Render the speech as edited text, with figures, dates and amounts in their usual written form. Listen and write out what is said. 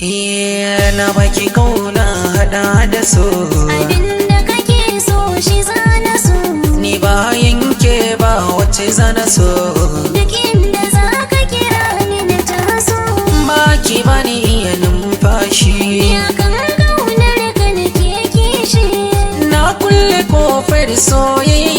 Iya, na baki kauna hada da so. Abinda kake so shi zana so. Ni ba yanke ba wacce zana so. Duk inda za ka kira ni na taso. Baki bani iya numfashi. Ya kan kaunar ka nake kishi. Na kulle kofar soyayya.